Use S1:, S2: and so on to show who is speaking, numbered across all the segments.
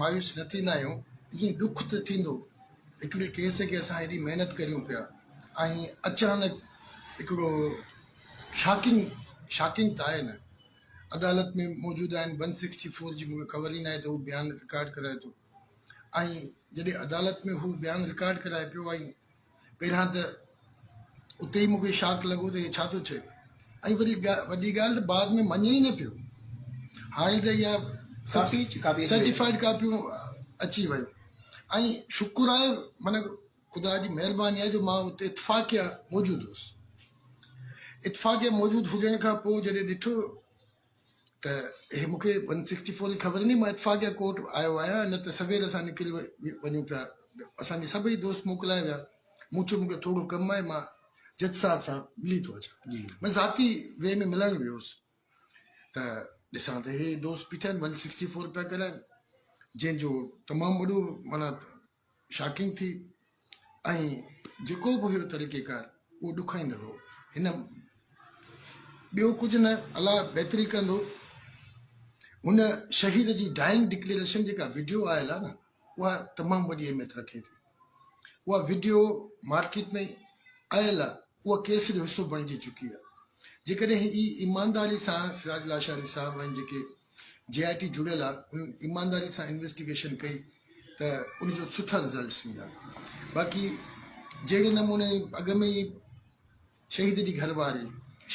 S1: مايوس نه ٿيندا آهيون، ائين ڏک ته ٿيندو، هڪڙي ڪيس کي اسان ايڏي محنت ڪريون پيا ۽ اچانڪ هڪڙو شاڪنگ شاڪنگ ته آهي نه، عدالت ۾ موجود آهن ون سڪسٽي فور جي مونکي خبر ئي ناهي ته هو بيان رڪارڊ ڪرائي ٿو ۽ جڏهن عدالت ۾ هو بيان رڪارڊ ڪرائي پيو ۽ پهريان ته اتي ئي مونکي شاڪ لڳو ته هي ڇا ٿو چئي ۽ وري وڏي ڳالهه ته بعد ۾ مڃي ئي نه پيو. هاڻي ته اها سرٽيفائيڊ ڪاپيون اچي ويون ۽ شڪر آهي معنيٰ خدا جي مهرباني آهي جو مان اتي اتفاقيه موجود هوس. اتفاقيه موجود هجڻ کان پوء جڏهن ڏٺو ته هي مون کي ون سڪسٽي فور جي خبر ئي نهي، مان اتفاقيه ڪورٽ آيو آهيان نه ته سوير اسان نڪري وڃون پيا، اسان جي سڀئي دوست موڪلائي ويا، مون چيو مون کي ٿورو ڪم آهي مان جج صاحب سان ملي ٿو اچان، مان ذاتي وي ۾ ملڻ ويو هوس ته ڏسان ته هي دوست بيٺا آهن ون سڪسٽي فور پيا ڳالهائن، جنهن جو تمام وڏو معنيٰ شاڪنگ ٿي ۽ جيڪو به هيو طريقيڪار اهو ڏکائيندڙ هو. هن ٻيو ڪجهه نه الله بهتري ڪندو. هن شهيد جي ڊائنگ ڊڪليريشن جيڪا وڊيو آيل آهي نه اها تمام وڏي اهميت رکي ٿي. اها وڊيو مارڪيٽ ۾ آيل آهي اها ڪيس جو حصو بڻجي چڪي آهي. جيڪڏهن هي ايمانداري سان سراج لاشاري صاحب ۽ جيڪي جي آء ٽي جڙيل آ انهن ايمانداري سان انويسٽيگيشن ڪئي ته ان جو سٺا رزلٽس ايندا باقي جهڙي نموني اڳ ۾ ئي شهيد جي گهر واري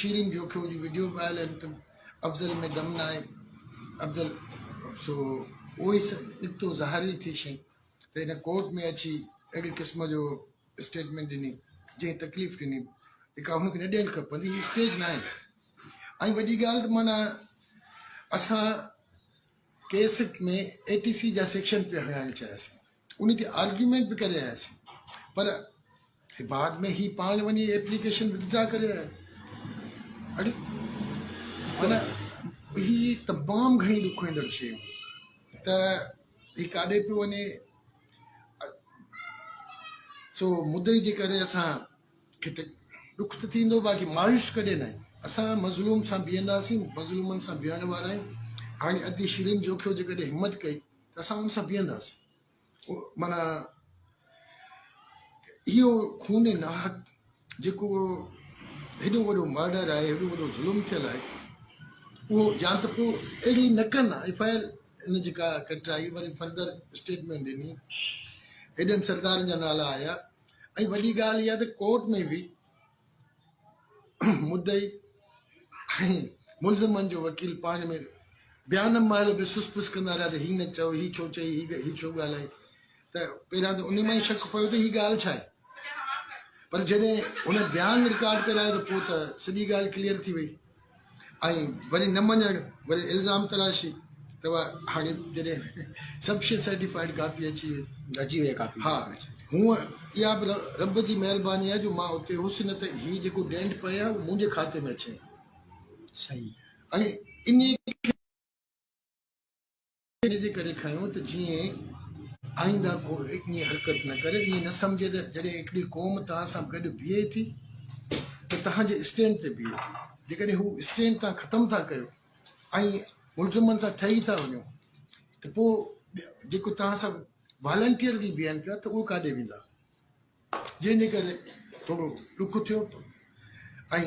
S1: شيرين جوکيو جي وڊيو به آيل آهن ته افضل ۾ دم ناهي افضل سو اهو ئي نڪتو ظاهر ئي ٿي شي ته هن ڪورٽ ۾ اچي اهڙي قسم جو اسٽيٽمينٽ ڏني جنهن تڪليف ڏني جيڪا هن کي نه ڏيڻ کپندي هي اسٽيج ناهي ۽ وڏي ڳالهه ته معنيٰ اسان ڪيس ۾ اي ٽي سي جا سيڪشن پئي هڻائڻ چاهياسين ان تي آرگيومينٽ به ڪري آياسين پر بعد ۾ هي پاڻ وڃي ايپليڪيشن وٿڊرا ڪري آيا. اڙي معنيٰ هي تمام گهڻي ڏکوئيندڙ شيء هئي ته هي ڪاڏي پيو وڃي سو مدعي جي ڪري اسان کي ته ڏک ته ٿيندو باقي مايوس ڪڏهن نه آهيون. اسان مظلوم سان بيهنداسين، مظلومن سان بيهڻ وارا آهيون. هاڻي ادي شيرين جوکيو جيڪڏهن همت ڪئي ته اسان ان سان بيهنداسين. معنيٰ اهو خون ناحق جيڪو هيڏو وڏو مرڊر آهي، هيڏو وڏو ظلم ٿيل آهي، اهو يا ته پوء اهڙي نه ڪن ها ايف I R ان جيڪا ڪٽرائي وري فردر اسٽيٽمينٽ ڏني، هيڏن سردارن جا نالا آيا. ۽ وڏي ڳالهه اها ته ڪورٽ ۾ به مدعي ۽ ملزمن جو وڪيل پاڻ ۾ بيان مهل به سس پس ڪندا رهيا ته هي نه چئو، هي ڇو چئي، هي ڇو ڳالهائي ته پهريان ته ان مان ئي شڪ پيو ته هي ڳالهه ڇا آهي پر جڏهن هن بيان رڪارڊ ڪرايو ته پوء ته سڄي ڳالهه ڪليئر ٿي وئي. ۽ وري نه مڃڻ وري الزام تراشي ته هاڻي جڏهن سڀ شي سرٽيفائيڊ ڪاپي اچي وئي. اچي وئي
S2: ڪاپي. ها
S1: هونء اها به رب جي مهرباني آهي جو مان اتي هوس نه ته هي جيڪو ڊينٽ پئي آهي اهو منهنجي کاتي ۾ اچي ها.
S2: صحيح.
S1: ۽ انهي کي ان جي ڪري کنيو ته جيئن آئنده ڪو ائين حرڪت نه ڪري، ائين نه سمجهي ته جڏهن هڪڙي قوم توهان سان گڏ بيهي ٿي ته توهان جي اسٽينڊ تي بيهي ٿي، جيڪڏهن هو اسٽينڊ توهان ختم ٿا ڪيو ۽ ملزمن سان ٺهي ٿا وڃو ته پوء جيڪو توهان سان والنٽيئرلي بيهن پيا ته اهي ڪاڏي ويندا؟ جنهن جي ڪري ٿورو ڏک ٿيو ۽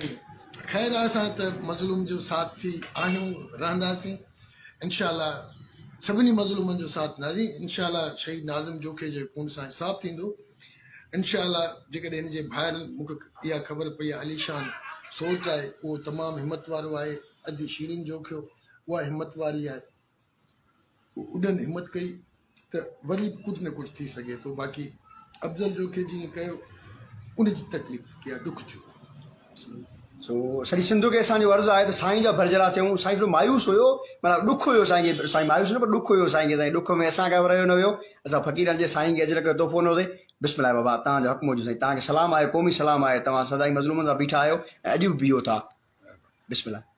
S1: خير آ اسان ته مظلوم جو ساٿ ٿي آهيون رهنداسين انشاء الله سڀني مظلومن جو ساٿ ڏينداسين انشاء الله شهيد ناظم جوکي جي خون سان حساب ٿيندو انشاء الله جيڪڏهن هن جي ڀائرن مون کي اها خبر پئي آهي علي شان سوچ آهي اهو تمام همت وارو آهي ادي شيرين جوکيو اها همت واري آهي انهن همت ڪئي ته وري به ڪجهه نه ڪجهه ٿي سگهي ٿو باقي افضل جوکي جيئن ڪيو ان جي تڪليف يا ڏک ٿيو.
S2: سو سڄي سنڌ کي اسان جو عرض آهي ته سائين جا ڀرجهلا ٿيون سائين ٿورو مايوس هيو معنيٰ ڏک هيو سائين کي سائين مايوس نه پر ڏک هيو سائين کي سائين ڏک ۾ اسان کان به رهيو نه ويو اسان فقيرن جي سائين کي اجرڪ جو تحفو ڏنوسين بسم الله بابا توهان جو حق موجود سائين توهان کي سلام آهي قومي سلام آهي توهان سدائين مظلومن سان بيٺا آهيو ۽ اڄ به بيهو ٿا بسم الله.